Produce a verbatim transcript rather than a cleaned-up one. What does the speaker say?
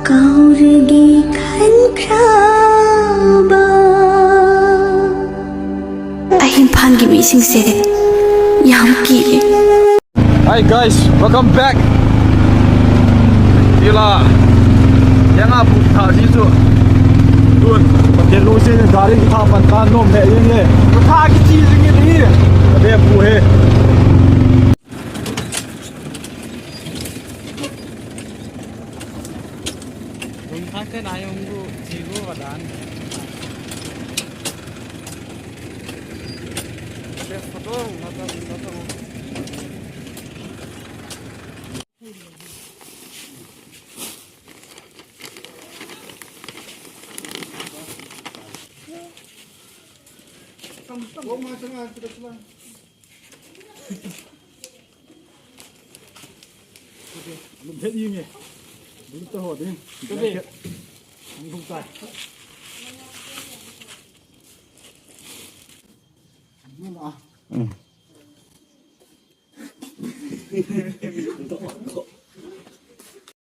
Kauragi khan khraba. Ahin phan ki mi sing se de. Yang ki. Hi guys, welcome back. Tila. Yang apu tha ji chu. Tun, Pathen lungset in gari tha pan tan nom he yin ye. Tha ki chi jing ye ni. Ade pu he. Lungthang te na yung gu, ji gu wa dan. Ade photo, na ta, na ta. Lum phet i nge. Lum ta ho ding. Ka be. Lum ta. Lum a.